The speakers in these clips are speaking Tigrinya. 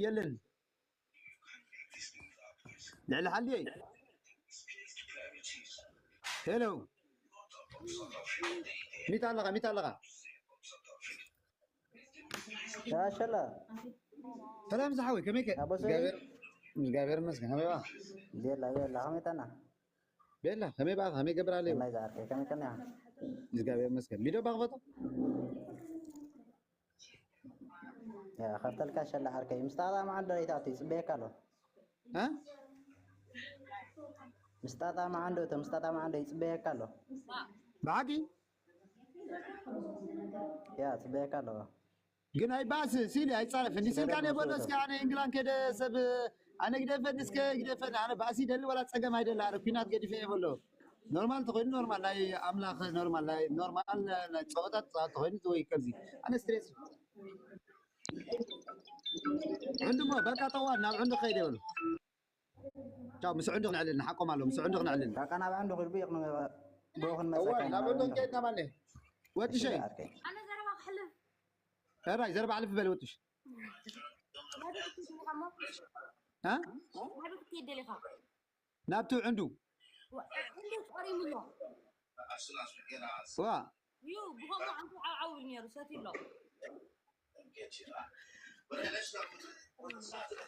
የለን። ልዕሊ ሓልየይ። ሄሎ። ሚታ ኣለኻ፣ ሚታ ኣለኻ። ያሸላ ሰላም ዝሓወይ፣ ከመይ ከ? ኣቦሰይ። እግዚኣብሔር፣ እግዚኣብሔር ይመስገን። ከመይ በኣ? ቤላ ቤላ ከመይ ጠና? ቤላ፣ ከመይ በኣ? ከመይ ገብር ኣለዩ? ናይ ዝኣርከ ከመይ ጠና? እግዚኣብሔር ይመስገን። ቪድዮ ባኽፈቶ? ያ ከፍተልካ ሸላ ዓርከይ ምስጣጣ መዓንዶ ይታቱ ይጽበየካ ኣሎ። እ? ምስጣጣ መዓንዶ እተ ምስጣጣ መዓንዶ ይጽበየካ ኣሎ። ብሓቂ? ያ ጽበየካ ኣሎ። ግን ኣይባስ ሲል ኣይጻረፍ እንዲ ሲልካ ነ በሎ እስከ ኣነ እንግላን ከደ ሰብ ኣነ ግደፈን እስከ ግደፈን ኣነ ባሲ ደሊ ወላ ጸገም ኣይደሊ ኣረ ኩናት ገዲፈ እየ በሎ። ኖርማል ተኮይኑ ኖርማል ናይ ኣምላኽ ኖርማል ናይ ኖርማል ናይ ጸወታት ጸወታ ተኮይኑ ወይ ከምዚ ኣነ ስትሬስ ዕንዱ ሞ በቃ ጠዋል ናብ ዕንዱ ከይደ በሎ። ቻው ምስ ዕንዱ ክነዕልል ንሓቆም ኣሎ ምስ ዕንዱ ክነዕልል ዳቃ ናብ ዕንዱ ክልቡ ይቕኑ ብኡ ጠዋል ክንመጸካ ናብ ዕንዱ ከይድና ማለ ወጥሸ ዓርከይ ኣነ ዘረባ ክሕልፍ ራይ ዘርባ ኣልፍ በል ወጥሽ ናበይ ክትከይድ ደሊኻ እሞ እ ናበይ ክትከይድ ደሊኻ ናብቲ ዕንዱ እንዴት ቆሪምሎ ዋ ዩ ብኸምኡ ዓንቱ ዓብዓው ይብል ነይሩ ሰትዩ ኣሎ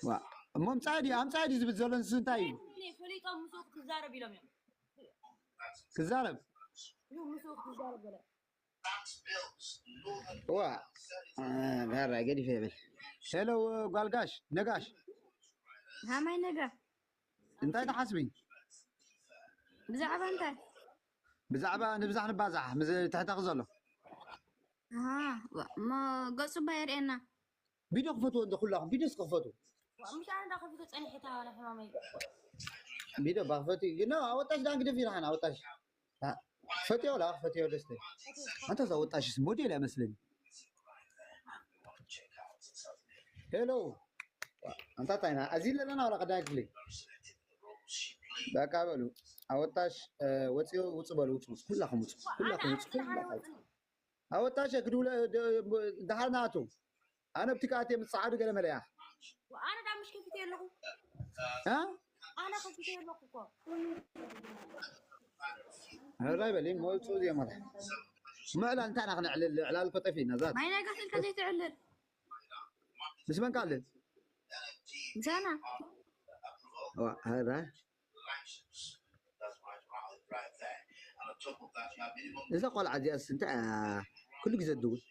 ዋ እሞ ምጻኢ ድዩ ኣምጻኢ ድዩ ዝብል ዘሎ ንሱ እንታይ እዩ ፈሊጦም ምስኡ ክትዛረብ ኢሎም እዮም ክዛረብ ዩ ምስኡ ክትዛረብ በለ ዋ ጋራ ገዲፈ ይብል ሄሎ ጓልጋሽ ነጋሽ ሃማይ ነጋ እንታይ ትሓስቢ ብዛዕባ እንታይ ብዛዕባ ንብዛሕ ንባዛሕ ምስ ትሕተኺ ዘሎ ኣሃ፣ ዋ- እሞ ገጹ እባ የርእየና ቪድዮ ክፈትዎ እንደ ኩላኹም ቪድዮ እስከ ክፈቱ ምሽ ኣነ እንዳኸፊቶ ጸኒሐ ተሃዋለ ሕማመይ ቪድዮ ባክፈትዩ ግን ኣወጣሽ ዳን ግደፍ ኢልሃን ኣወጣሽ ፈትዮ ላ ፈትዮ ደስተ ኣንተ እዛ ወጣሽስ ሞዴል ኣይመስለኒ ሄሎ ኣንታ ታይና እዚ ለለና ወላ ቀዳይ ክፍሊ በቃ በሉ ኣወጣሽ ወፅዮ ውፁ በሉ ውፁ ውፁ ኩላኹም ውፁ ኩላኹም ውፁ ኩላኹም ውፁ ኣወጣሽ ክድውለ ደሃና ኣቱ ኣነ ብቲ ከኣት ምስ ፃዓዱ ገለ መለያ ኣነ ዳ ምሽ ከፊተ ኣለኹ እ ኣነ ከፊተ ኣለኹ እኮ ሕራይ በሊ መውፅኡ እዮም ኣለ ምዕላል እንታይ ኢና ክነዕልል ዕላል እኮ ጠፊእና ዛት ማይ ናይ ጋስልካ ዘይትዕልል ምስ መን ካልእ ምሳና ሕራይ እዛ ቆልዓ እዚኣስ እንታይ እያ ኩሉ ግዜ ትድውል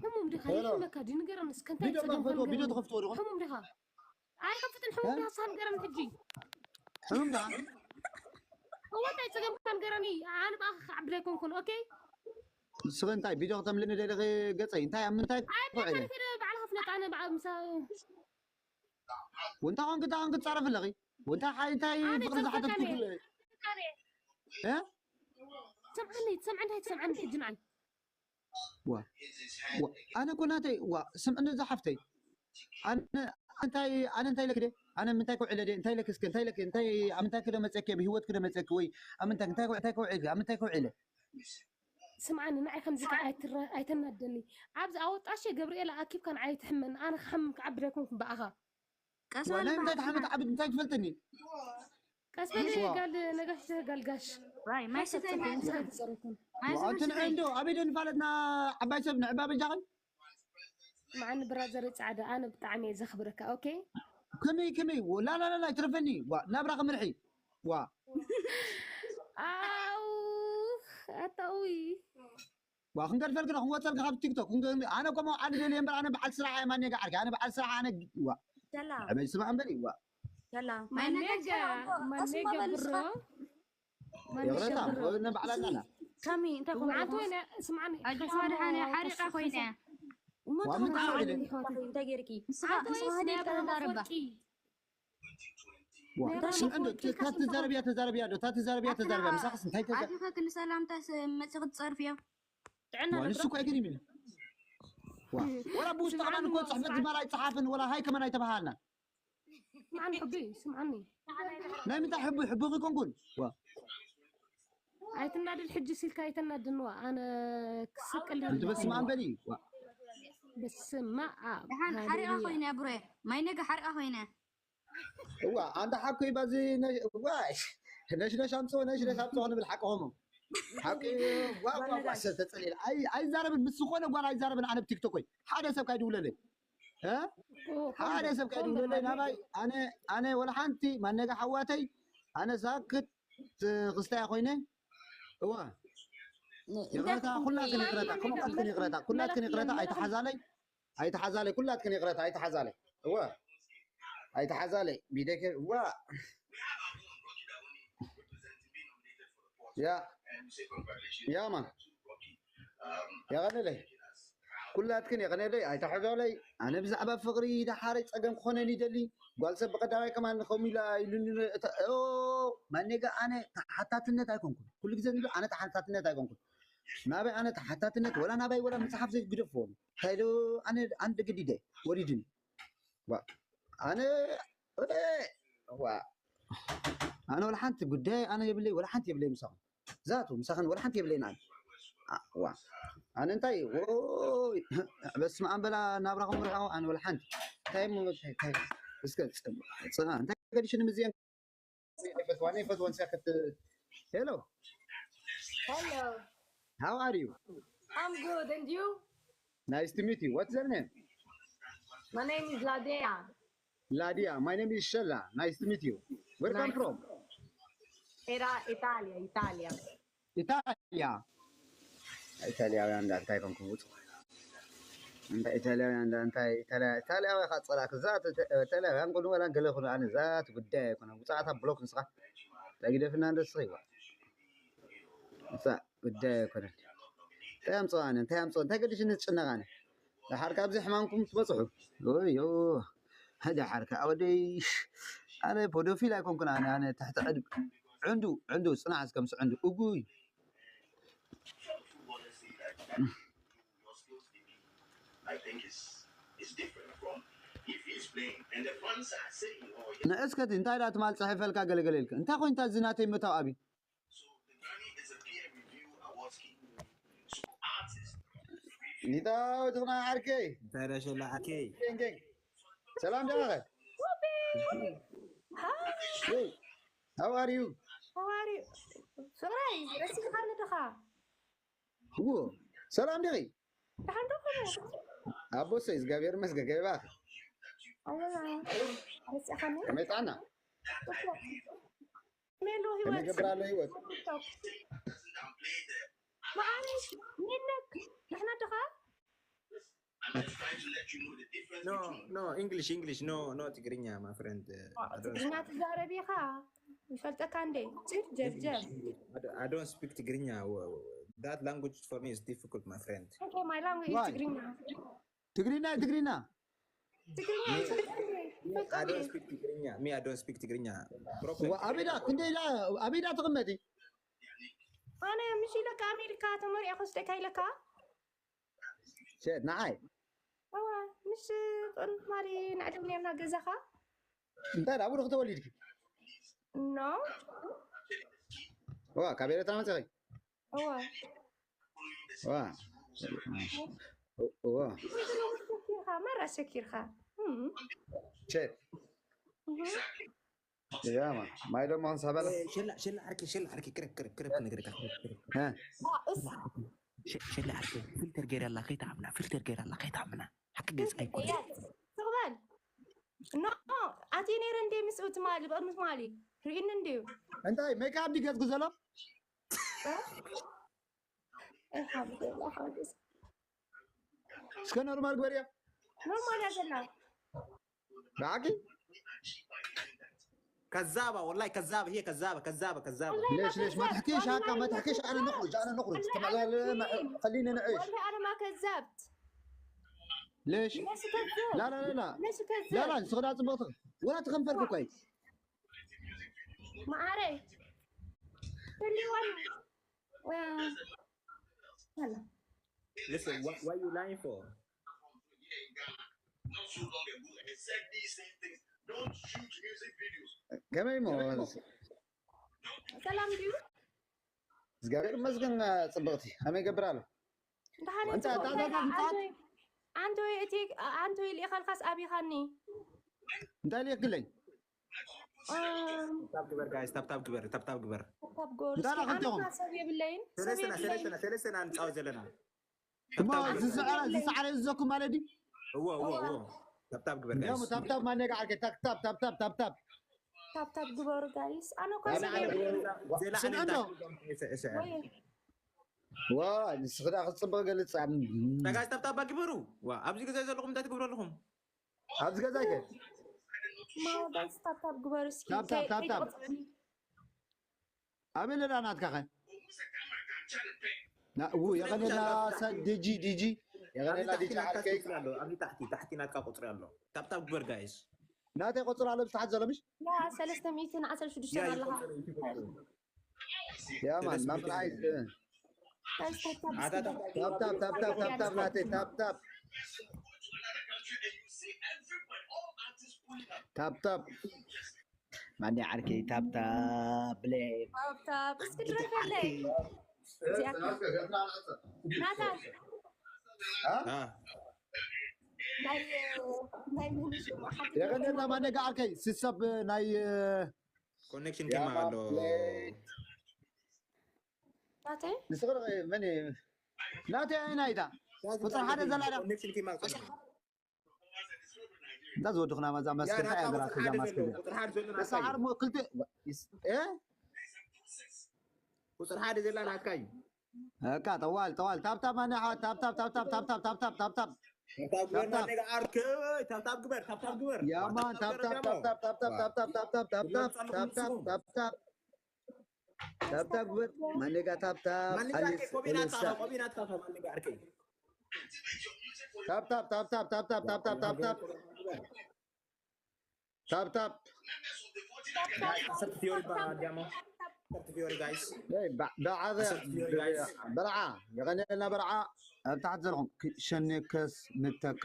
ሕሙም ዲኻ ይሕመካ ድዩ ንገረኒ እስከ እንታይ ቪድዮ ፀገምካ ባክፈትዎ ቪድዮ ንገረኒ ተኸፍትዎ ዲኹም ሕሙም ዲኻ ኣይከፍትን ሕሙም ዲኻ ንሳ ንገረኒ ሕጂ ሕሙም ዳ እወ እንታይ ፀገምካ ንገረኒ ኣነ ብኣኻ ክዓብድ ኣይኮንኩን ኦኬ ንስኺ እንታይ ቪድዮ ክተምልኒ ደለኺ ገፀይ እንታይ ኣብ ምንታይ ኣይ ኮዒለ ብሓደ ባዕልኻ ፍለጥ ኣነ ብዓ- ምሳ ወንታ ኾንክ እንታይ ኾንክ ትፃረፍ ኣለኺ ወንታ ሓይ እንታይ ኣነ ፍቕሪ ዝሓተት ይፀብቀካ ኩለ እ ትሰምዓኒ ትሰምዓኒ እንታይ ትሰምዓኒ ሕጂ ንዓይ ዋ ዋ ኣነ እኮ ናተይ ዋ ስምዕኒ እዛ ሓፍተይ ኣነ እንታይ ኣነ እንታይ ለክደ ኣነ ምንታይ ከውዕለ ደ እንታይ ለክስከ እንታይ ለክ እንታይ ኣብ ምንታይ ክደ መፀኪ ብህይወት ክደ መፀኪ ወይ ኣብ ምንታይ እንታይ እንታይ ከውዕል ኣብ ምንታይ ከውዕለ ስምዓኒ ንዓይ ከምዚ ከዓ ኣይትረ- ኣይተናደኒ ኣብዚ ኣወጣሸ ገብርኤል ኣኪብካ ንዓይ ትሕመኒ ኣነ ክሓምም ክዓብድ ኣይኮንኩም ብኣኻ ቀስ ዋ በል ናይ ምንታይ በሓቂ ተሓመት ዓብድ እንታይ ትፈልጥኒ ቀስ በል ዋ ጋል ነጋሽ ጋልጋሽ ዋይ ማይ ሰተይ ማይ ምሳይ ትፀረኩም ማይ ዋ ኣንተ ንዕንዶ ኣበይ ዶ ንፋለጥና ዓባይ ሰብ ንዕባ በጃኽን መዓኒ ብራዘር ፃዕዳ ኣነ ብጣዕሚ እየ ዘኽብረካ ኦኬ ከመይ ከመይ ላላላላ ይትረፈኒ ዋ ናብራ ክምርሒ ዋ ኣው ኣታዊ ዋ ክንገድፈልክና ክንወፀልካ ካብ ቲክቶክ ክንገ- ኣነ ኮሞ ኣነ ደልየ እምበር ኣነ በዓል ስራሕ እየ ማን የጋ ዓርኪ ኣነ በዓል ስራሕ ኣነ ዋ ሰላ ዕበይ ስማዕ እምበር ይዋ ሰላ ማነጋ ቀስ ማነጋ በል ብሮ እስኻ። ይቕረታ ማነጋ ብሮ ነባዕላትና ከሚ እንታይ ኮንኩ መዓልቲ ወይነ ስምዓኒ ኣጆኻ ደሓነ ሓሪቓ ኮይነ እሞ ዋ፣ እንታይ ምንታይ ኮንኩ? ኮይነ? እንታይ ጌርኪ ንስኻ ኣንተ ንስኻ ወይስ ደይ ናይ ተዛረባ ወርቂ? ዋ፣ እንታይ ስምዕን ዶ፣ ኮንኩ? እታ ትዛረብያ ተዛረብያ ዶ፣ እታ ትዛረብያ ተዛረብያ፣ ምሳኽስ እንታይ ተዛ- ኣቲኻ ክሊ ሰላምታ መፂ ክትፀርፍዮ ጥዕና ዋ፣ ዶ ንሱ እኮ ኣይገርም እዩ። ዋ፣ ወላ ብውሽጢ ስምዓኒ ከማን እኮ እሞ፣ ፅሕፈት ስምዓኒ። ዝበሃል ኣይፀሓፍን፣ ወላ ሃይ ከማን ኣይተባሃልናን። ስምዓኒ ሕጂ ስምዓኒ ናይ ምንታይ ሕቡ ሕቡኽ ይኮንኩን ዋ ኣይትናደድ ሕጂ ሲልካ ኣይተናድንዋ ኣነ ክስቅል እንት በስመ ኣብ በሊ ዋ በስመ ኣብ ደሓን ሓሪቓ ኮይነ ብሬ ማይ ነገ ሓሪቓ ኮይነ እዋ ኣንዳ ሓኩ ይባዚ ዋሽ ነሽነሽ ኣምፅኦ ነሽነሽ ኣምፅኦ ክንብል ሓቅኹም ሓቂ ዋዋሰብ ተፀሊል ኣይዛረብን ምስ ዝኾነ ጓል ኣይዛረብን ኣነ ብ ቲክቶክ ወይ ሓደ ሰብ ካይድውለለይ ሓደ ሰብ ካይድውለለይ ናባይ ኣነ ኣነ ወላ ሓንቲ ማነጋ ሓዋተይ ኣነ ሳክት ክስታይ ኮይነ እዋ ይቕረታ ኩላትክን ይቕረታ ኩላትክን ይቕረታ ኩላትክን ይቕረታ ኣይተሓዛለይ ኣይተሓዛለይ ኩላትክን ይቕረታ ኣይተሓዛለይ እዋ ኣይተሓዛለይ ቢደከ እዋ ያ ያ ማን የቐንለይ ኩላትክን የቐንለይ ኣይተሓዛለይ ኣነ ብዛዕባ ፍቕሪ ደሓረይ ፀገም ክኾነን ይደሊ ጓል ሰብ ብቐዳማይ ከማን ከምኡ ኢላ ኢሉኒ ማኔጋ ኣነ ተሓታትነት ኣይኮንኩን ኩሉ ግዜ ዝብል ኣነ ተሓታትነት ኣይኮንኩን ናበይ ኣነ ተሓታትነት ወላ ናባይ ወላ መፅሓፍ ዘይግደፍዎ እንታይ ዶ ኣነ ኣንድ ግዲደ ወሪድኒ ኣነ ኣነ ወላ ሓንቲ ጉዳይ ኣነ የብለይ ወላ ሓንቲ የብለይ ምሳኹም ዛቱ ምሳኽን ወላ ሓንቲ የብለይ ንዓይ ኣነ እንታይ በስመ ኣብ በላ ናብራኹም ርሕቑ ኣነ ወላ ሓንቲ እንታይ እስከ ፅና እንታይ ገዲሽኒ ምዝየን ኣይፈትዋን ኣይፈትዋን ሲያ ከት Hello. Hello. How are you? I'm good. And you? Nice to meet you. What's your name? My name is Ladea. Ladia. My name is Shella. Nice to meet you. Where come Nice. from? Era Italia, Italia. Italia. ኢታልያውያን እንዳ እንታይ ኮንኩም ውፁ እንዳ ኢታልያውያን እንዳ እንታይ ኢታልያ ኢታልያዊ ካ ፀላክ እዛ ኢታልያውያን ኩሉ ወላ ገለ ኩሉ ኣነ እዛ ጉዳይ ኣይኮነ ውፃእታ ብሎክ ንስኻ እንታይ ግደፍና እንደስኺ ይዋ እዛ ጉዳይ ኣይኮነን እንታይ ኣምፅኦ ኣነ እንታይ ኣምፅኦ እንታይ ገዲሽ ንትጭነቕ ኣነ ደሓር ካብዚ ሕማምኩም ትበፅሑ ዮ ደሓር ከዓ ወደይ ኣነ ፖዶፊል ኣይኮንኩን ኣነ ኣነ ትሕቲ ዕድ ዕንዱ ዕንዱ ፅናሕ እስከምስ ዕንዱ እጉይ ንእስከቲ እንታይ ዳ ትማል ፅሒፈልካ ገለገለ ኢልካ እንታይ ኮይንታ እዚ ናተይ መታው ኣብዩ ኒታ ወድኽና ዓርከይ እንታይ ዳሸላ ዓርከይ ሰላም ዳኸ How are you? ፍቕረይ ረሲዕኻኒ ድኻ? እዎ ሰላም ዲኺ? ደሓን ዶ ኮነ? ኣቦሰይ እግዚኣብሔር ይመስገን ገይባኺ ረሲዕኻኒ? ከመይ ጥዕና? ሜሎ ከመይ ህይወት ገብር ኣሎ ህይወት? መዓረይ ሚነክ ንሕና ድኻ? No, no, English, English, no, no, ትግርኛ, my friend. ትግርኛ ትዛረብ ኢኻ ይፈልጠካ እንዴ? ጭር ጀብጀብ I don't speak ትግርኛ. That language for me is difficult, my friend. Okay, my language is Why? ትግርኛ ትግርኛ ትግርኛ ትግርኛ ይፈልጠካ እንዴ? ይፈልጠካ I እንዴ? don't speak ትግርኛ. Me, I don't speak ትግርኛ. Problem. ኣበዳ ክንደይ ኢላ ኣበዳ ትቕመጢ ኣነ ምሽ ኢለካ ኣሜሪካ ተመሪዐ ክወስደካ ኢለካ ሸት ንዓይ እዋ ምሽ ጦን ማሪ ንዕድም ነርና ገዛኻ እንታይ ኣብኡ ዶ ተወሊድኪ ኖ ዋ ካብ ኤረትራ መፅኺ እዋ ዋ ዋ ሰኪርካ መራ ሰኪርካ እም። ሸት እህ። ያ ማን ማይ ደሞ ክንስሕበላ ሽላ ሽላ ዓርኪ ሽላ ዓርኪ ቅርብ ቅርብ ቅርብ ክነግረካ ቅርብ ቅርብ እ ዋ፣ እስ ሽ- ሽላ ዓርኪ ፊልተር ገይራ ኣላ ከይትዓምና ፊልተር ገይራ ኣላ ከይትዓምና ሓቂ ገጽ ኣይኮነ ያት ትቕበል ኖ ኣቲ ነይረ እንደ ምስኡ ትማሊ ብቕድሚ ትማሊ ርእኒ እንድዩ እንታይ ሜካፕ ድዩ ገጽኪ ዘሎ እስከ ኖርማል ግበርያ ኖርማል እያ ዘላ ብሓቂ ከዛባ ወላሂ ከዛባ هي ከዛባ ከዛባ ከዛባ ليش ليش ما تحكيش هكا ما تحكيش انا نخرج انا نخرج تمام لا لا لا ما- خلينا نعيش والله أنا ما كذبت ليش ليش كذبت لا لا لا لا ليش كذبت لا لا صغير صبغتك ولا تغنفر كويس معاري اللي ون يلا Listen, what, what are you lying for? ከመይ እሞ? ሰላም ድዩ? እግዚኣብሔር ይመስገን። ፅብቕቲ ከመይ ይገብር ኣሎ? ደሓን እየ። እንታይ ጽቡቕ እንታይ ኮይና። እንታይ ኣንቶይ፣ ኣንቶይ ልኢኻልካስ ኣቢኻኒ። እንታይ ልየክለይ? እም፣ ታብታብ ግበር ጋይስ፣ ታብታብ ግበር፣ ታብታብ ግበር። ታብታብ ግበር እንታይ እስኪ። ደኣ ከምትኹም? ኣነኻ ሰብ የብለይን፣ ሰብ ሰለስተና የብለይን። ሰለስተና ሰለስተና ንፃወት ዘለና። እሞ ታብታብ ግበር። ዝሰዓረ ዝሰዓረ ዝዘኩም ማለት ድዩ? እዎ እዎ እዎ። ታብታብ ግበር እንዲያሞ ጋይስ። ታብታብ ማን ነጋ ዓርከይ? ታብታብ ታብታብ ታብታብ። ታብታብ ግበሩ ጋይስ። ኣነ እኮ ዜላ ሰብ ዓለም የብለይን። ዜላ ዓለም ስምዕኖ። ታብታብ ግበር። ወይ ዋ ንስኺ ደኣ ክፅብቕ ገልፅ። ጋይስ ታብታብ ግበሩ። ዋ ኣብዚ ገዛ ዘለኹም እንታይ ትገብሩ ኣለኹም? ኣብዚ ገዛ ይከ ማ ጋይስ ታብታብ ግበሩ እስኪ። ታብታብ ከይ- ታብታብ። ከይትቆጽሩኒ። ኣበይ ኣለዳ ናትካ ኸ? ና- ው የቐነላ ሰ- ዲጂ ዲጂ ኣብዚ የቐነላ ታሕቲ ዲጂ ናትካ ዓርከይ። ቁፅሪ ኣሎ። ኣብዚ ታሕቲ ታሕቲ ናትካ ቁፅሪ ኣሎ። ታብታብ ግበር ጋይስ። ናተይ ቁፅሪ ኣሎ ብታሕቲ ዘሎ ምሽ? ያ ሰለስተ ሚእትን ዓሰርተ ሽዱሽተ ያ ኣለኻ። ይቆፅር ይቆፅር። ያ ማን ሰለስተ ማምርዓይ ጋይስ ታብታብ ኣታ እስኪ። ታብታብ ታብታብ ታብታብ ታብታብ ናተይ ታብታብ ታብታብ ማን ዓርከይ ታብታብ ብለይ ታብታብ እስኪ ድረፈለይ። እዚኣካ ናታ አ? አ ናይ ናይ ሙሉ ሽሙ ሓንቲ የቐነልና ማን ነጋ ዓርከይ ስሰብ ናይ ኮኔክሽን ከማ ኣሎ። ናተይ ንስኽር መን ናተይ ኣይናይታ ቁፅሪ ሓደ ዘላ ኢላ ኮኔክሽን ከማ ኣሎ። እንዳ ዝወድኹና ማዛ መስክር እንታይ እያ ዘላ እዛ ማስክር እዚኣ? ቁፅሪ ሓደ ዘሎ ተሰዓር ሞ ክልተ እ ቁፅሪ ሓደ ዘላ ናትካ እዩ። እካ ጠዋል ጠዋል ታብታብ ማን ሓ ታብታብ ታብታብ ታብታብ ታብታብ ታብታብ ታብታብ ግበር ማን ነጋ ዓርከይ፣ ታብታብ ግበር፣ ታብታብ ግበር። ያማን ታብታብ ታብታብ ታብታብ ታብታብ ታብታብ ታብታብ ታብታብ ታብታብ ታብታብ ግበር ማን ነጋ ታብታብ ማን ነጋ ዓርከይ፣ ኣሊስ ኮፒ ናትካ፣ ኤልሳ ኮፒ ናትካ፣ ማን ነጋ ዓርከይ። ታብታብ ታብታብ ታብታብ ታብታብ ታብታብ ታብታብ ሰርት ፊዮሪ ባ-፣ ዲያሞ። ሰርት ፊዮሪ ጋይስ። በዓበ ሰርት ፊዮሪ ጋይስ። በርዓ የቐነልና በርዓ ኣብ ታሕቲ ዘለኹም ክ- ሸኔከስ ንተካ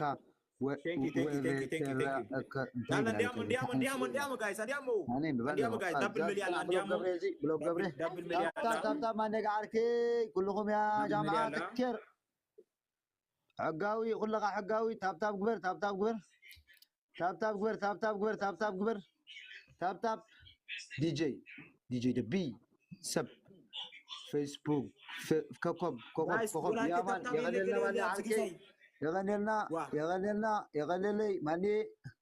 ወ- Thank you, thank you, thank you, thank you, thank you። ወ- እከ- እንታይ ላላ ይላል? እንዲያሞ እንዲያሞ እንዲያሞ እንዲያሞ ጋይስ፣ እንዲያሞ ኣነ ብበል እንዲያሞ ጋይስ፣ ኣለኹ። ዳብል መሊኣና ብሎ እንዲያሞ። ገብረ እዚ ብሎ ገብረ ዳብል መሊኣና። ታብታብ ታብታብ ማን ነጋ ዓርከይ ኩልኹም ያ ዳብል ጃምዓ መሊኣና። ትኬር ሕጋዊ ኩለኻ ሕጋዊ ታብታብ ግበር ታብታብ ግበር ታብታብ ግበር ታብታብ ግበር ታብታብ ግበር ታብታብ ዲጄ ዲጄ ደቢ ሰብ ፌስቡክ ፌ- ኮኮብ ኮኮብ ጋይስ ኮኮብ ጉራጌ ያማን ታብታብ የቐነልና የለ ማን ኣብዚ ዓርከይ ግዜ። የቐነልና ዋ። የቐነልና የቐነለይ ማን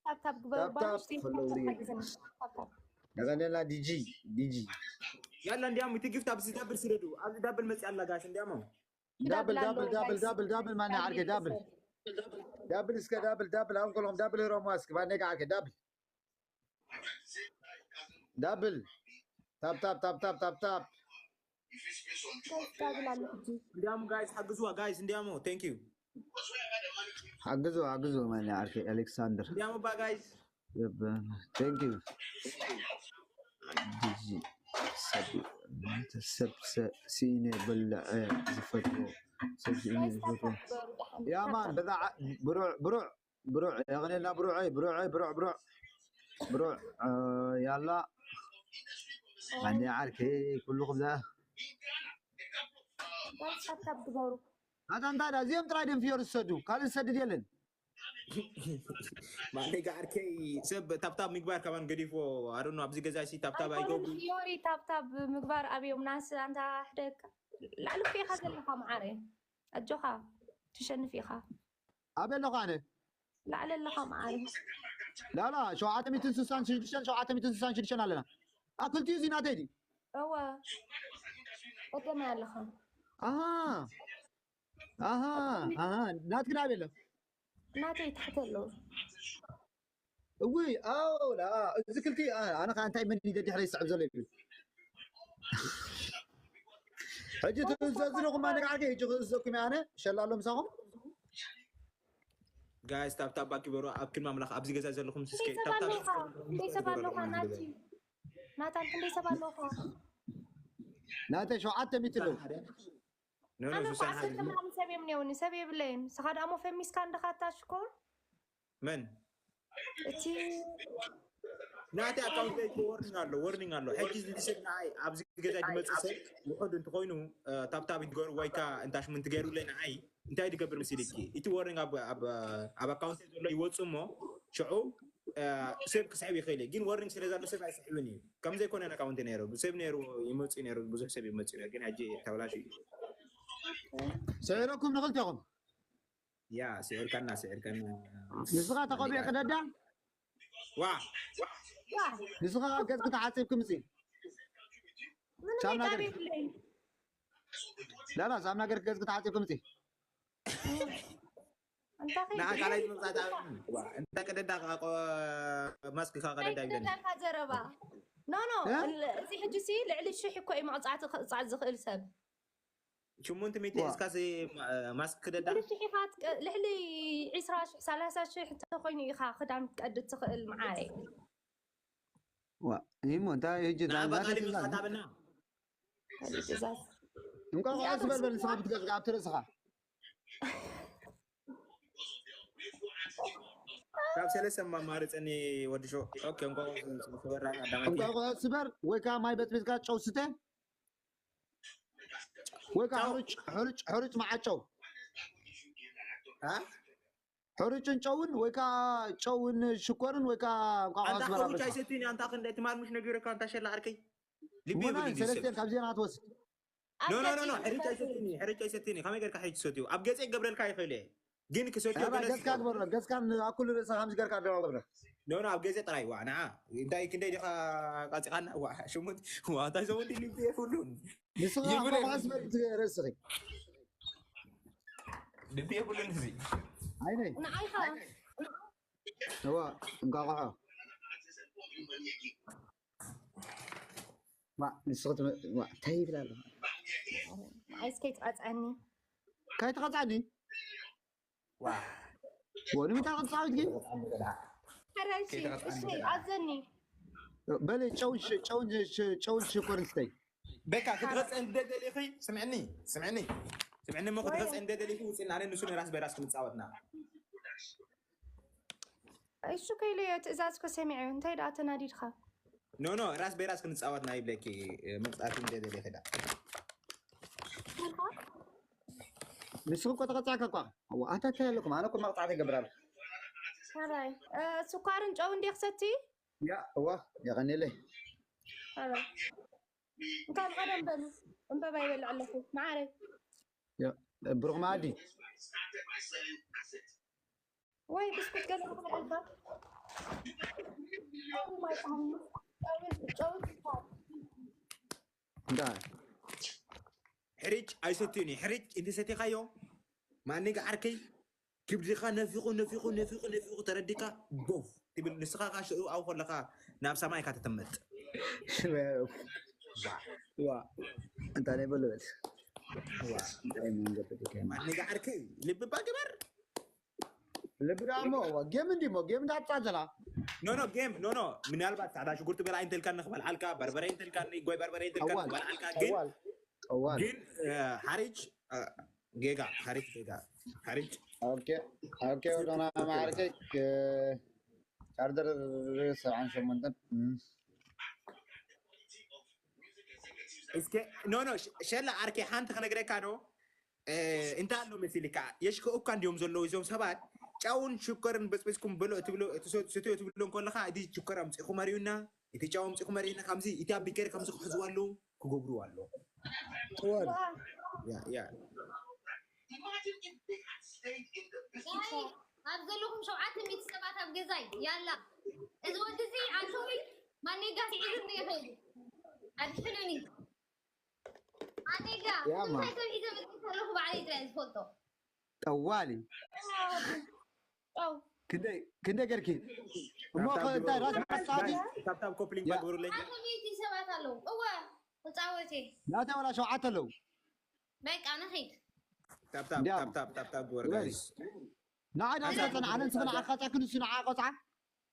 ታብታብ ግበሩ ታብታብ ባንሽ ፈለውሪ ሓግዘና። ታብታብ የቐነልና ዲጂ ዲጂ ያላ እንዲያሞ እቲ ጊፍት ኣብዚ ዳብል ስደዱ። ኣብዚ ዳብል መጽእ ኣላ ጋይስ እንዲያሞ። ዳብል ዳብል ዳብል ኣሎ ዳብል ጋይስ። ዳብል ዳብል ማን ዓርከይ ዳብል ዳብል እስከ ዳብል ዳብል ኣሁን ከለኹም ዳብል ህሮም እስኪ ማን ነጋ ዓርከይ ዳብል ዳብል ታብታብ ታብታብ ታብታብ ጋይስ ዳብል ኣሎ ሕጂ። እንዲያሞ ጋይስ ሓግዝዋ ጋይስ እንዲያሞ። Thank you። ሓግዙ ሓግዙ ማን ዓርከይ ኣሌክሳንደር እንዲያሞ ባ ጋይስ። Thank you ዲጂ ሰብ ሰብ ሰ- ሲኢነ በልዐ ዝፈትዎ ሰብ ሲኢነ ዝፈትዎ ያማን ብዛዕ ብሩዕ ብሩዕ ብሩዕ የቕኔልና ብሩዐይ ብሩዐይ ብሩዕ ብሩዕ ብሩዕ እ፣ ያላ ማን ዓርከይ ኩልኹም ዛ ጋይስ ታብታብ ግበሩ። ኣታ እንታይ ዳ እዚኦም ጥራይ ድም ፍዮር ዝሰዱ ካልእ ዝሰድድ የለን ማለይ ዓርከይ ሰብ ታብታብ ምግባር ከማን ገዲፎ። ኣዶኖ ኣብዚ ገዛ ሲ ታብታብ ኣይኮነን ኣይገብሩ። ፊዮሪ ታብታብ ምግባር ኣብዮም ናስ ኣንታ ሕደግ ላዕሊ እኮ ኢኻ ዘለኻ መዓረ ኣጆኻ ትሸንፍ ኢኻ ኣበይ ኣለኹ ኣነ ላዕሊ ኣለኻ መዓረ ላላ ሸውዓተ ሚእትን ስሳን ሽዱሽተን ሸውዓተ ሚእትን ስሳን ሽዱሽተን ኣለና ኣብ ክልቲኡ እዚ ናተይ ድዩ እወ ቀደማይ ኣለኻ ኣሃ ኣሃ ኣሃ ናትክን ኣበይ ኣሎ ናተይ ታሕቲ ኣለዉ እውይ ኣው ላ እዚ ክልቲ ኣነ ከዓ እንታይ መን እዩ ደድሕረይ ዝስዕብ ዘሎ ይብል ሕጂ ትእዘዝልኹም ኣነ ከዓ ሕጂ ክእዘኩም ኣነ ሸላሎ ምሳኹም ጋይስ ታብታብ ኣኪበሩ ኣብ ክልማ ኣምላኽ ኣብዚ ገዛ ዘለኹም ስስከ ክንደይ ሰብ ኣለኻ ክንደይ ሰብ ኣለኻ ናቲ ናታን ክንደይ ሰብ ኣለኻ ናተይ ሸውዓተ ሚእቲ ኣለዉ ኖ ኖ ኣነ እኮ ሱሳን ዓሰርተ ምናምን ሰብ እዮም ነውኒ ሰብ የብለይን ንስኻ ደኣ ሞ ፈሚስካ እንድኻ እታ ሽኮር መን እቲ ናተይ ኣካውንት ላይ እኮ ወርኒንግ ኣሎ፣ ወርኒንግ ኣሎ። ሕጂ እዚ ሰብ ንዓይ ኣብዚ ገዛ ዝመጽእ ሰብ ውሑድ እንተኾይኑ፣ እ፣ ታብታብ ይትገሩ ወይ ከኣ እንታሽሙ እንትገሩለይ ንዓይ እንታይ ዝገብር መሲልኪ? እቲ ወርኒንግ ኣብ፣ ኣብ፣ ኣብ ኣካውንት ዘሎ ይወጽእ እሞ ሽዑ፣ እ፣ ሰብ ክስሕብ ይኽእል እዩ። ግን ወርኒንግ ስለ ዘሎ ሰብ ኣይስሕብን እዩ። ከም ዘይኮነ ኣካውንት ነይሩ፣ ሰብ ነይሩ፣ ይመጽእ ነይሩ፣ ብዙሕ ሰብ ይመጽእ ነይሩ። ግን ሕጂ ተበላሽዩ እዩ። ስዒረኩም ንኽልቴኹም። ያ፣ ስዒርካና፣ ስዒርካና። ንስኻ ተቐቢዕ ቅደዳ? ዋ፣ ንስኻ ገጽ ክትሓጽብ ክምሲ? ምንም ሳምና ጣቢ ገርኪ? የብለይ። ላላ፣ ሳምና ገርኪ ገጽ ክትሓጽብ ክምሲ? እንታይ ንዓ ካልኣይ ምምጻእ ተኣበኒ። ዋ፣ እንታይ ቅደዳ ከኣ ቆ-፣ ማስክ ከኣ ቅደዳ ይብለኒ። ኣይትደዳካ ዘረባ። ኖ፣ ኖ፣ እ? እል-፣ እዚ ሕጂ ሲ ልዕሊ ሽሕ እኮ እዩ መቕጻዕቲ ክቕጻዕ ዝኽእል ሰብ። ሽሙንተ ሚእቲ ዋ። እስካሲ ማ-፣ ማስክ ክደዳ? ልዕሊ ሽሕ ኢኻ ትቀ-፣ ልዕሊ ዒስራ ሽሕ፣ ሰላሳ ሽሕ እንተኾይኑ ኢኻ ክዳን ክትቀድድ ትኽእል መዓረይ። ዋ፣ ይሞ እንታይ ሕጂ ንዓ ዛንዛ ባቃሊ ትእዛዝ? ምምጻእ ተኣበና። ካልእ ትእዛዝ። እንቋቑሖ እዚኣ ስበር በል ንስኻ ተስፋ- ብትገዝእ ኣብቲ ርእስኻ። ካብ ሰለስተ ማማርጸኒ ወዲ ሾ። ኦኬ፣ እንቋቑሖ ስበራ ኣዳማቂ። እንቋቑሖ ስበር ወይ ከዓ ማይ በጥቢጥካ ጨው ስተ ወይ ከዓ ጨው። ሕሩጭ፣ ሕሩጭ፣ ሕሩጭ መዓጨው። አ? ሕሩጭን ጨውን ወይ ከዓ ጨውን ሽኮርን ወይ ከዓ እንቋቑሖ ኣንታ ስበር ሕሩጭ ኣብረካ። ኣይሰትይን እየ፣ ኣንታ ክንደይ ትማል ምሽ ነጊረካ፣ ኣንታ ሸላ ዓርከይ። ልቢ እሞ የብሉን ናይ እዩ ሰብ። ሰለስቲኣን ካብዚኣን ኣትወስድ። ኖ፣ ኖ፣ ኖ፣ ኖ፣ ኣብ ሕሩጭ ገጽ ኣይሰትይን እየ፣ ሕሩጭ ኣይሰትይን እየ። ከመይ ጌርካ ሕሩጭ ትሰትዩ? ኣብ ገጸይ ክገብረልካ ይኽእል እየ። ግን ክሰትዮ ያባ ገለ ገጽካ ግበሮ፣ ገጽካ ኣብ ኩሉ ርእስኻ ከምዚ ጌርካ ደባብረ። ኖ፣ ኖ፣ ኣብ ገጸ ጥራይ። ዋ፣ ንዓ። እንታይ ክንደይ ዲኻ ቀጺኻና? ዋ፣ ሽሙት፣ ዋ፣ እንታይ ሰው እንዲ ልቢ የብሉን። ንስኻ ይብሉን። እንቋቑሖ ስበር ትገርስ። ልቢ የብሉን እዚ። ዓይነይ፣ ንዓይኻ እዋ፣ እንቋቑሖ። ዋ፣ ንስኺ ትመ-፣ ዋ፣ እንታይ ይብል ኣለኻ? ንዓይስ ከይትቐጽዐኒ። ከይትቐጽዐኒ? ዋ። ወ-፣ ንምንታይ ቅጻዊት ግን? ሕራይ እሺ፣ እሺ፣ ኣዘኒ። በለ፣ ጨውን ሽ-፣ ጨውን ሽ-፣ ጨውን ሽኮርን ስተይ። በቃ ክትቐጽዐኒ እንደ ደሊኺ፣ ስምዕኒ፣ ስምዕኒ። ስምዕኒ እሞ ክትቐጽዐኒ እንደ ደሊኺ ውፅና፣ ኣነ ንሱ ንራስ በራስ ክንጻወትና። እሱ ከይለዮ ትእዛዝ እኮ ሰሚዐ። እንታይ ደኣ ተናዲድካ? ኖ፣ ኖ፣ ራስ በራስ ክንጻወትና ይብለኪ፣ መቕጻዕቲ እንደ ደሊኺ ዳ። ንስኹም እኮ ተቐጻዕካ እኳ። ኣዋ፣ ኣታ እንታይ ኣለኩም? ኣነ እኮ መቕጻዕቲ ይገብር ኣለኹ። ሕራይ፣ እ፣ ስኳርን ጨው እንዴ ክሰቲ? ያ፣ እዋ፣ የቐንየለይ። ሕራይ። እንካ ብቐደም በሉ። እምበባ ይበልዕ ኣለኹ። መዓረይ። ያ፣ ብሩኽ መኣዲ። ወይ ብስኩት ገለ ክብልዐልካ። ጨው፣ ጨው፣ ጨው። እንታይ? ሕርጭ ኣይሰትዩን እዩ። ሕርጭ እንተሰቲኻዮ ማኒጋ ዓርከይ ክብድኻ ነፊቑ ነፊቑ ነፊቑ ነፊቑ ተረዲካ ቦፍ ትብል። ንስኻ ኻዓ ሽዑ ኣብኡ ከለኻ ናብ ሰማይ ኢኻ ትጥምጥ። ዋ፣ እንታይ በለበት? ዋ፣ እንታይ መንገዲ ከይና? ማኒጋ ዓርከይ ልቢ እባ ግበር። ልቢ ደኣ እሞ፣ ዋ፣ ጌም እንዲ እሞ፣ ጌም እንዳትጻወት ዘላ። ኖ ኖ ጌም ኖ ኖ ምናልባት ጻዕዳ ሽጉርቲ በልዓ እንተልካኒ ክበልዓልካ፣ በርበረ እንተልካኒ፣ ጎይ በርበረ እንተልካኒ ቀዋል፣ ክበልዓልካ። ግን ቀዋል፣ ቀዋል። ግን እ፣ ሓሪጅ እ፣ ጌጋ ሓሪጅ ጌጋ ሓሪጅ ኦኬ፣ ኦኬ፣ ወደና ማዕርከይ እ፣ ቻርጀር ሰብዓን ሸሞንተን እም። እስከ ኖ ኖ ሸ-፣ ሸላ ዓርከይ ሓንቲ ክነግረካ ዶ? እ፣ እንታይ ኣሎ መሲልካ? የሽከኡካ እንዲዮም ዘለዉ እዞም ሰባት። ጨውን ሽኮርን በጽቢጽኩም ብሎ ትብሎ፣ ትሰ-፣ ስትዮ ትብሎ እንከለኻ፣ እዚ ሽኮር ኣምጺእኹም ኣርእዩና፣ እቲ ጨው ኣምጺእኹም ኣርእዩና፣ ከምዚ፣ እቲ ኣብ ቢከሪ ከምዚ ክሕዝዋ ኣለዉ፣ ክገብርዋ ኣለዉ። ጥዋል። ያ፣ ያ። ኣብ ዘለኹም ሸውዓተ ሚእቲ ሰባት ኣብ ገዛይ ያላ፣ እዚ ወዲ እዚ ኣንቶኒ ማኔጋ ስዒርኒ ይኸይድ ኣድሕኑኒ። ማኔጋ ያማ። እንታይ ሰብ ሒዘ መፅእ ከለኹ ባዕለይ ጥራይ ዝፈልጦ። ጠዋሊ። ጨው። ክንደይ፣ ክንደይ ገርኪ? እሞ እንታይ ራስ መጻወቲ? ታብታብ ኮፕሊንግ ያ። ግበሩለይ። ሸውዓተ ሚእቲ ሰባት ኣለዉ። እወ፣ ተፃወቴ። ናተይ ወላ ሸውዓተ ኣለዉ። በቃ ንኺድ። ታብታብ፣ እንዲያው። ታብታብ፣ ታብታብ ግበሩ ግበሪ። ጋይስ። ንዓይ ዳስ ቀጸን፣ ኣነ ንስኺ ንዓኻ ጸክን፣ ንሱ ንዓ ቆጽዓ።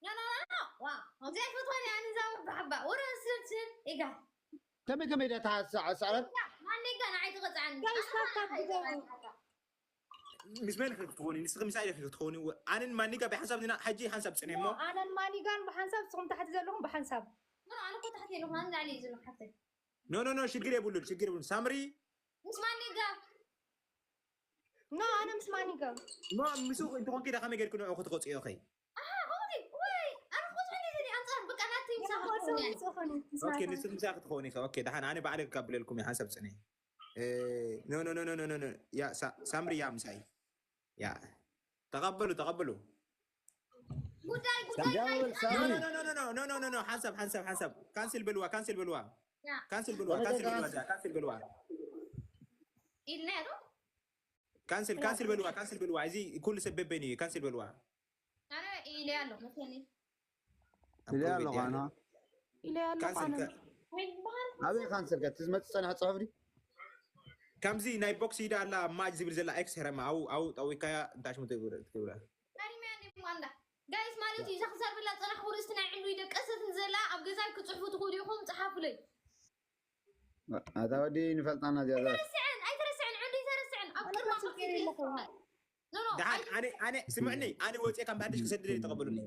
ኖ፣ ኖ፣ ኖ፣ ኖ። ዋ፣ ከምዚ ኣይፈትዋን እየ ኣነ እዛ ወዲ ሓባ። ወረ ስብ ስብ፣ ኢጋ። ከመይ፣ ከመይ ዳ ተሓሳ-፣ ኣሳረት? ማኔጋ ንዓይ ትቐፅዓኒ። ጋይስ፣ ታብታብ ግበሩ። ምስ መን ኢኺ ክትኾኒ? ንስኺ ምሳይ ኢኺ ክትኾኒ? ኣነን ማኒጋ ብሓንሳብ ኢና፣ ሕጂ ሓንሳብ ጽንሒ እሞ። ኣነን ማኒጋን ብሓንሳብ፣ ንስኹም ታሕቲ ዘለኹም ብሓንሳብ። ኖ፣ ኣነ እኮ ታሕቲ የለኹ፣ ኣነ ላዕሊ እየ ዘለኹ ሓፍተይ። ኖ፣ ኖ፣ ኖ፣ ሽግር የብሉን፣ ሽግር የብሉን። ሳምሪ? ምስ ማኒጋ? ኖ፣ ኣነ ምስ ማኒጋ። ኖ፣ ምስኡ እንተኾንኪ ዳ ከመይ ጌርኪ ንዕኡ ክትቆጽዮ ኢኺ? ኣሃ፣ ሆዲ፣ ወይ፣ ኣነ ክወጽኦ እንዴ ዘዲ ኣንጻር፣ በቃ ናተይ ምሳኻ ክትኾኒ እያ። ኦኬ፣ ንስኺ ምሳይ ክትኾኒ ኢኺ። ኦኬ፣ ደሓን ኣነ ባዕለይ ክቀብለልኩም እየ፣ ሓንሳብ ጽንሒ። እ፣ ኖ፣ ኖ፣ ኖ፣ ኖ፣ ኖ፣ ኖ፣ ኖ። ያ፣ ሳ-፣ ሳምሪ ያ ምሳይ። ያ። ተቐበሉ፣ ተቐበሉ። ጉዳይ፣ ጉዳይ፣ ጃወል ናይ- ሳምሪ። ኖ፣ ኖ፣ ኖ፣ ኖ፣ ኖ፣ ኖ፣ ኖ፣ ኖ፣ ሓንሳብ፣ ሓንሳብ፣ ሓንሳብ። ካንስል በልዋ፣ ካንስል በልዋ። ያ። ካንስል በልዋ፣ ካንስል በልዋ፣ እዛ፣ ካንስል በልዋ። ኢልና ዶ? ካንስል፣ ካንስል በልዋ፣ ካንስል በልዋ። እዚ ኩሉ ሰብ በበይኑ እዩ፣ ካንስል በልዋ። ኣነ ኢለ ኣሎ፣ መሰለኒ። ኢለ ኣለኹ ኣነ። ኢለ ኣለኹ ካንስል ኣነ። ከ-፣ ወይ ዝበሃል ኣበይ ካንስል ከ? እቲ ዝመጽእ ጸኒሑ ጽሑፍ ድዩ? ከምዚ ናይ ቦክስ ኢዳ ኣላ ማጅ ዝብል ዘላ ኤክስ ሄረማ፣ ኣው፣ ኣው፣ ጠዊካያ፣ እንታይ ሽሙ ትብለ፣ ትብለ። ናሪምያ እንዴ ማንዳ? ጋይስ ማለት እዩ፣ እዛ ክዛርበላ ጸናሕኩ ርእስቲ ናይ ዕንዱ ይደቀሰት ዘላ ኣብ ገዛይ ክጽሕፉ ትኽእሉ ኢኹም፣ ጸሓፉለይ። ኣታ ወዲ ንፈልጣና እዚኣ ዛስ። ኣይተረስዐን፣ ኣይተረስዐን፣ ዕንዱ ኣይተረስዐን። ኣብ ቅድማ ኣነ ጽጌ የለኹ። ኖ፣ ኖ፣ ደሓን፣ ኣነ፣ ኣነ፣ ስምዕኒ፣ ኣነ ወፂአ ካብ ብሓድሽ ክሰድደ ተቐበሉኒ።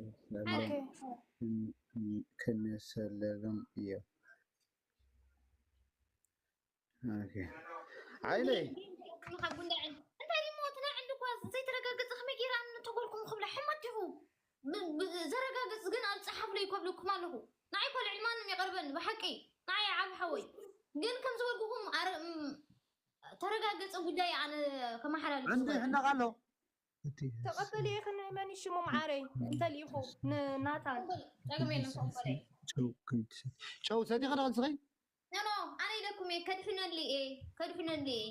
ኦኬ። ክንሰለሎም እዮም። ኦኬ። ዓይነይ። ካብ ጉንዳዕን። እንታይ ድሞ እቲ ናይ ዕንዱ እኳ ዘይተረጋገጸ ከመይ ገይራ ንተጎልኩም ክብላ ሕመት ዲኹ? ብ-፣ ብ-፣ ዘረጋግጽ ግን ኣብ ጸሓፍለይ ይኮብለኩም ኣለኹ። ንዓይ እኳ ልዕሊ ማንም ይቐርበኒ፣ ብሓቂ። ንዓይ ዓብ ሓወይ። ግን ከም ዝበልኩኹም ኣረ-፣ እም፣ ተረጋገጸ ጉዳይ ኣነ ከመሓላልፍ ዕንዱ ዝኽእል። ይሕነቕ ኣሎ። እቲ ተቐበሊ ኢኺ ንመን ሽሙ መዓረይ እንተልኢኹ ንናታን። ጸገም የለን፣ ኮንፈረንስ። ጨው ክንትሰ-፣ ጨው ሰቲኺ ዶ ንስኺ? ኖ፣ ኖ፣ ኣነ ኢለኩም እየ፣ ከድሕነሉ እየ፣ ከድሕነሉ እየ።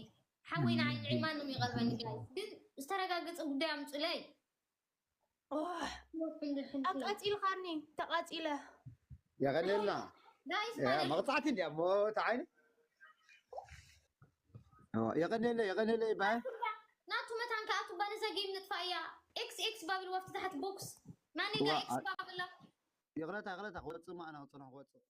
ሓወይ ንዓይ ልዕሊ ማንም ይቐርበኒ ጋይስ። ግን ዝተረጋገጸ ጉዳይ ኣምጹለይ። ኦህ፣ ኣቃጺልኻኒ፣ ተቓጺለ። የቐንየልና። ጋይስ ያ፣ ማለት መቕጻዕቲ እንዲያ እሞ፣ እቲ ዓይኒ። ኦ፣ የቐንየለይ፣ የቐንየለይ ይበሃል። ናቱ መታን ከኣ ቱባ ነዛ ጌም ንጥፋ እያ። ኤክስ ኤክስ ባብል ወፍቲ ታሕት ቦክስ። ማን ኢጋ ዋ፣ ኤክስ ባብላ? ይቕረታ፣ ይቕረታ፣ ክወጽእ እሞ ኣነ ክጽንሖ ክወጽእ።